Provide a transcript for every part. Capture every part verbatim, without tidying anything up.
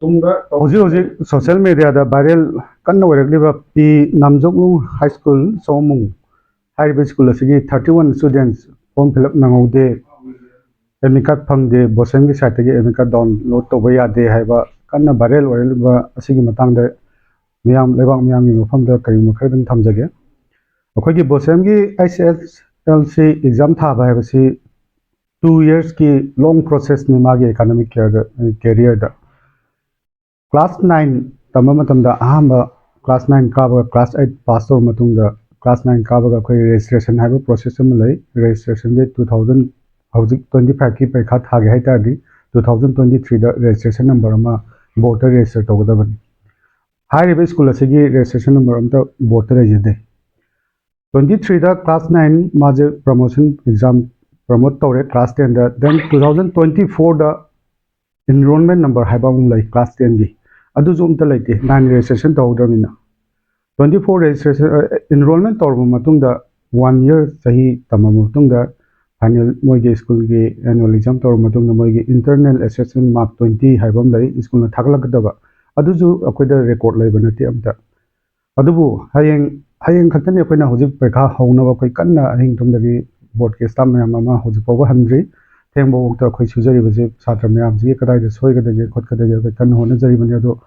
ꯇꯨꯡꯗ ꯍꯧꯖꯤꯛ ꯍꯧꯖꯤꯛ ꯁꯣꯁꯤꯌꯦꯜ ꯃꯦꯗꯤꯌꯥꯗ ꯚꯥꯏꯔꯦꯜ ꯀꯟꯅ ꯑꯣꯏꯔꯛꯂꯤꯕ ꯄꯤ ꯅꯥꯝꯖꯣꯛꯅꯨꯡ ꯍꯥꯏ ꯁ꯭ꯀꯨꯜ ꯁꯣꯃꯨꯡ ꯍꯥꯏꯔꯤꯕ ꯁ꯭ꯀꯨꯜ ꯑꯁꯤꯒꯤ thirty one students form fill up ꯅꯪꯍꯧꯗꯦ, ꯑꯦꯗꯃꯤꯠ ꯀꯥꯔꯗ ꯐꯪꯗꯦ, ꯕꯣꯁꯦꯝꯒꯤ ꯁꯥꯏꯠꯇꯒꯤ ꯑꯦꯗꯃꯤꯠ ꯀꯥꯔꯗ ꯗꯥꯎꯟꯂꯣꯗ ꯇꯧꯕ ꯌꯥꯗꯦ ꯍꯥꯏꯕ ꯀꯟꯅ ꯚꯥꯏꯔꯦꯜ ꯑꯣꯏꯔꯛꯂꯤꯕ ꯑꯁꯤꯒꯤ ꯃꯇꯥꯡꯗ ꯃꯤꯌꯥꯝ, ꯂꯩꯕꯥꯛ ꯃꯤꯌꯥꯝꯒꯤ ꯃꯐꯝꯗ ꯀꯔꯤꯒꯨꯝꯕ ꯈꯔꯗꯪ ꯊꯝꯖꯒꯦ꯫ ꯑꯩꯈꯣꯏꯒꯤ ꯕꯣꯁꯦꯝꯒꯤ ꯑꯩꯆ ꯑꯦꯁ ꯑꯦꯜ ꯁꯤ ꯑꯦꯛꯖꯥꯝ ꯊꯥꯕ ꯍꯥꯏꯕꯁꯤ ꯇꯨ ꯌꯔꯁꯀꯤ ꯂꯣꯡ ꯄ꯭ꯔꯣꯁꯦꯁꯅꯤ ꯃꯥꯒꯤ ꯑꯦꯀꯥꯗꯃꯤꯛ ꯀꯦꯔꯤꯌꯔꯗ꯫ ꯀ꯭ꯂꯥꯁ ꯅꯥꯏꯟ ꯇꯝꯕ ꯃꯇꯝꯗ ꯑꯍꯥꯟꯕ ꯀ꯭ꯂꯥꯁ ꯅꯥꯏꯟ ꯀꯥꯕꯒ ꯀ꯭ꯂꯥꯁ ꯑꯩꯠ ꯄꯥꯁ ꯇꯧꯔꯕ ꯃꯇꯨꯡꯗ ꯀ꯭ꯂꯥꯁ ꯅꯥꯏꯟ ꯀꯥꯕꯒ ꯑꯩꯈꯣꯏ ꯔꯦꯖꯤꯁꯇ꯭ꯔꯦꯁꯟ ꯍꯥꯏꯕ ꯄ꯭ꯔꯣꯁꯦꯁ ꯑꯃ ꯂꯩ꯫ ꯔꯦꯖꯤꯁꯇ꯭ꯔꯦꯁꯟꯁꯦ ꯇꯨ ꯊꯥꯎꯖꯟ, ꯍꯧꯖꯤꯛ ꯇ꯭ꯋꯦꯟꯇꯤ ꯐꯥꯏꯚꯀꯤ ꯄꯔꯤꯈꯥ ꯊꯥꯒꯦ ꯍꯥꯏ ꯇꯥꯔꯗꯤ ꯇꯨ ꯊꯥꯎꯖꯟ ꯇ꯭ꯋꯦꯟꯇꯤ ꯊ꯭ꯔꯤꯗ ꯔꯦꯖꯤꯁꯇ꯭ꯔꯦꯁꯟ ꯅꯝꯕꯔ ꯑꯃ ꯕꯣꯔꯗꯇ ꯔꯦꯖꯤꯁꯇꯔ ꯇꯧꯒꯗꯕꯅꯤ꯫ ꯍꯥꯏꯔꯤꯕ ꯁ꯭ꯀꯨꯜ ꯑꯁꯤꯒꯤ ꯔꯦꯖꯤꯁꯇ꯭ꯔꯦꯁꯟ ꯅꯝꯕꯔ ꯑꯝꯇ ꯕꯣꯔꯗꯇ ꯂꯩꯖꯗꯦ꯫ ꯇ꯭ꯋꯦꯟꯇꯤ ꯊ꯭ꯔꯤꯗ ꯀ꯭ꯂꯥꯁ ꯅꯥꯏꯟ ꯃꯥꯁꯦ ꯄ꯭ꯔꯃꯣꯁꯟ ꯑꯦꯛꯖꯥꯝ ꯄ꯭ꯔꯃꯣꯠ ꯇꯧꯔꯦ ꯀ꯭ꯂꯥꯁ ꯇꯦꯟꯗ꯫ ꯗꯦꯟ ꯇꯨ ꯊꯥꯎꯖꯟ ꯇ꯭ꯋꯦꯟꯇꯤ ꯐꯣꯔꯗ ꯏꯟꯔꯣꯜꯃꯦꯟ ꯅꯝꯕꯔ ꯍꯥꯏꯕ ꯑꯃ ꯂꯩ ꯀ꯭ꯂꯥꯁ ꯇꯦꯟꯒꯤ, ꯑꯗꯨꯁꯨ ꯑꯝꯇ ꯂꯩꯇꯦ, ꯅꯥꯏꯟ ꯔꯦꯖꯤꯁꯇ꯭ꯔꯦꯁꯟ ꯇꯧꯍꯧꯗ꯭ꯔꯕꯅꯤꯅ꯫ ꯇ꯭ꯋꯦꯟꯇꯤ ꯐꯣꯔ ꯔꯦꯖꯤꯁꯇ꯭ꯔꯦꯁꯟ, ꯏꯟꯔꯣꯜꯃꯦꯟ ꯇꯧꯔꯕ ꯃꯇꯨꯡꯗ ꯋꯥꯟ ꯌꯔ ꯆꯍꯤ ꯇꯝꯃꯕ ꯃꯇꯨꯡꯗ ꯐꯥꯏꯅꯦꯜ ꯃꯣꯏꯒꯤ ꯁ꯭ꯀꯨꯜꯒꯤ ꯑꯦꯅꯨꯋꯦꯜ ꯑꯦꯛꯖꯥꯝ ꯇꯧꯔꯕ ꯃꯇꯨꯡꯗ ꯃꯣꯏꯒꯤ ꯏꯟꯇꯔꯅꯦꯜ ꯑꯦꯁꯦꯁꯃꯦꯟ ꯃꯥꯔꯛ ꯇ꯭ꯋꯦꯟꯇꯤ ꯍꯥꯏꯕ ꯑꯃ ꯂꯩ, ꯁ꯭ꯀꯨꯜꯅ ꯊꯥꯒꯠꯂꯛꯀꯗꯕ꯫ ꯑꯗꯨꯁꯨ ꯑꯩꯈꯣꯏꯗ ꯔꯦꯀꯣꯔꯗ ꯂꯩꯕ ꯅꯠꯇꯦ ꯑꯝꯇ꯫ ꯑꯗꯨꯕꯨ ꯍꯌꯦꯡ, ꯍꯌꯦꯡ ꯈꯛꯇꯅꯤ ꯑꯩꯈꯣꯏꯅ ꯍꯧꯖꯤꯛ ꯄꯔꯤꯈꯥ ꯍꯧꯅꯕ ꯑꯩꯈꯣꯏ ꯀꯟꯅ ꯑꯍꯤꯡ ꯇꯨꯝꯗꯒꯤ ꯕꯣꯔꯗꯀꯤ ꯁ꯭ꯇꯥꯐ ꯃꯌꯥꯝ ꯑꯃ ꯍꯧꯖꯤꯛ ꯐꯥꯎꯕ ꯍꯟꯗ꯭ꯔꯤ꯫ ꯊꯦꯡꯕꯐꯥꯎꯗ ꯑꯩꯈꯣꯏ ꯁꯨꯖꯔꯤꯕꯁꯤ ꯁꯥꯇ꯭ꯔ ꯃꯌꯥꯝꯁꯤꯒꯤ ꯀꯗꯥꯏꯗ ꯁꯣꯏꯒꯗꯒꯦ ꯈꯣꯠꯀꯗꯒꯦ ꯑꯩꯈꯣꯏ ꯀꯟꯅ ꯍꯣꯠꯅꯖꯔꯤꯕꯅꯤ꯫ ꯑꯗꯣ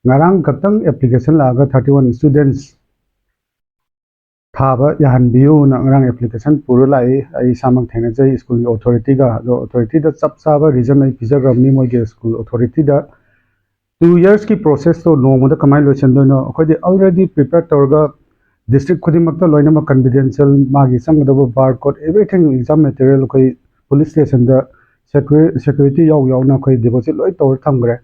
ꯉꯔꯥꯡ ꯈꯛꯇꯪ ꯑꯦꯄ꯭ꯂꯤꯀꯦꯁꯟ ꯂꯥꯛꯑꯒ ꯊꯥꯔꯇꯤ ꯋꯥꯟ ꯁ꯭ꯇꯨꯗꯦꯟꯠꯁ ꯊꯥꯕ ꯌꯥꯍꯟꯕꯤꯌꯨꯅ ꯉꯔꯥꯡ ꯑꯦꯄ꯭ꯂꯤꯀꯦꯁꯟ ꯄꯨꯔ ꯂꯥꯛꯏ꯫ ꯑꯩ ꯏꯁꯥꯃꯛ ꯊꯦꯡꯅꯖꯩ ꯁ꯭ꯀꯨꯜꯒꯤ ꯑꯣꯊꯣꯔꯤꯇꯤꯒ꯫ ꯑꯗꯣ ꯑꯣꯊꯣꯔꯤꯇꯤꯗ ꯆꯞ ꯆꯥꯕ ꯔꯤꯖꯟ ꯑꯩ ꯄꯤꯖꯈ꯭ꯔꯕꯅꯤ ꯃꯣꯏꯒꯤ ꯁ꯭ꯀꯨꯜ ꯑꯣꯊꯣꯔꯤꯇꯤꯗ꯫ ꯇꯨ ꯌꯔꯁꯀꯤ ꯄ꯭ꯔꯣꯁꯦꯁꯇꯣ ꯅꯣꯡꯃꯗ ꯀꯃꯥꯏꯅ ꯂꯣꯏꯁꯤꯟꯗꯣꯏꯅꯣ? ꯑꯩꯈꯣꯏꯗꯤ ꯑꯜꯔꯦꯗꯤ ꯄ꯭ꯔꯤꯄꯦꯌꯔ ꯇꯧꯔꯒ ꯗꯤꯁꯇ꯭ꯔꯤꯛ ꯈꯨꯗꯤꯡꯃꯛꯇ ꯂꯣꯏꯅꯃꯛ ꯀꯟꯐꯤꯗꯦꯟꯁꯤꯌꯦꯜ, ꯃꯥꯒꯤ ꯆꯪꯒꯗꯕ bar code, everything, exam material ꯑꯩꯈꯣꯏ ꯄꯨꯂꯤꯁ ꯁ꯭ꯇꯦꯁꯟꯗ ꯁꯦꯀ꯭ꯌꯨꯔꯤꯇꯤ ꯌꯥꯎ ꯌꯥꯎꯅ ꯑꯩꯈꯣꯏ ꯗꯤꯄꯣꯖꯤꯠ ꯂꯣꯏ ꯇꯧꯔ ꯊꯝꯈ꯭ꯔꯦ꯫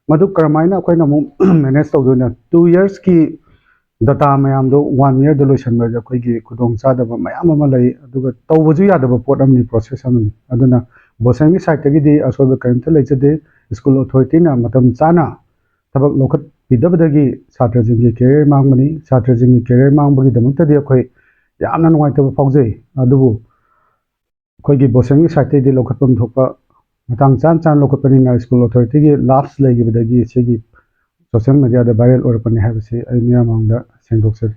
ꯃꯗꯨ ꯀꯔꯝꯍꯥꯏꯅ ꯑꯩꯈꯣꯏꯅ ꯑꯃꯨꯛ ꯃꯦꯅꯦꯖ ꯇꯧꯗꯣꯏꯅꯣ? ꯇꯨ ꯌꯔꯁꯀꯤ ꯗꯇꯥ ꯃꯌꯥꯝꯗꯣ ꯋꯥꯟ ꯌꯔꯗ ꯂꯣꯏꯁꯤꯟꯕꯁꯦ ꯑꯩꯈꯣꯏꯒꯤ ꯈꯨꯗꯣꯡꯆꯥꯗꯕ ꯃꯌꯥꯝ ꯑꯃ ꯂꯩ, ꯑꯗꯨꯒ ꯇꯧꯕꯁꯨ ꯌꯥꯗꯕ ꯄꯣꯠ ꯑꯃꯅꯤ, ꯄ꯭ꯔꯣꯁꯦꯁ ꯑꯃꯅꯤ꯫ ꯑꯗꯨꯅ ꯕꯣꯁꯦꯝꯒꯤ ꯁꯥꯏꯠꯇꯒꯤꯗꯤ ꯑꯁꯣꯏꯕ ꯀꯔꯤꯝꯇ ꯂꯩꯖꯗꯦ꯫ ꯁ꯭ꯀꯨꯜ ꯑꯣꯊꯣꯔꯤꯇꯤꯅ ꯃꯇꯝ ꯆꯥꯅ ꯊꯕꯛ ꯂꯧꯈꯠꯄꯤꯗꯕꯗꯒꯤ ꯁꯥꯇ꯭ꯔꯁꯤꯡꯒꯤ ꯀꯦꯔꯤꯌꯔ ꯃꯥꯡꯕꯅꯤ꯫ ꯁꯥꯇ꯭ꯔꯁꯤꯡꯒꯤ ꯀꯦꯔꯤꯌꯔ ꯃꯥꯡꯕꯒꯤꯗꯃꯛꯇꯗꯤ ꯑꯩꯈꯣꯏ ꯌꯥꯝꯅ ꯅꯨꯡꯉꯥꯏꯇꯕ ꯐꯥꯎꯖꯩ꯫ ꯑꯗꯨꯕꯨ ꯑꯩꯈꯣꯏꯒꯤ ꯕꯣꯁꯦꯝꯒꯤ ꯁꯥꯏꯠꯇꯒꯤꯗꯤ ꯂꯧꯈꯠꯐꯝ ꯊꯣꯛꯄ ꯃꯇꯥꯡ ꯆꯥꯅ ꯆꯥꯅ ꯂꯧꯈꯠꯄꯅꯤꯅ ꯁ꯭ꯀꯨꯜ ꯑꯣꯊꯣꯔꯤꯇꯤꯒꯤ ꯂꯥꯞꯁ ꯂꯩꯈꯤꯕꯗꯒꯤ ꯁꯤꯒꯤ ꯁꯣꯁꯤꯌꯦꯜ ꯃꯦꯗꯤꯌꯥꯗ ꯚꯥꯏꯔꯦꯜ ꯑꯣꯏꯔꯛꯄꯅꯤ ꯍꯥꯏꯕꯁꯤ ꯑꯩ ꯃꯤꯌꯥꯝ ꯃꯥꯡꯗ ꯁꯦꯡꯗꯣꯛꯆꯔꯤ꯫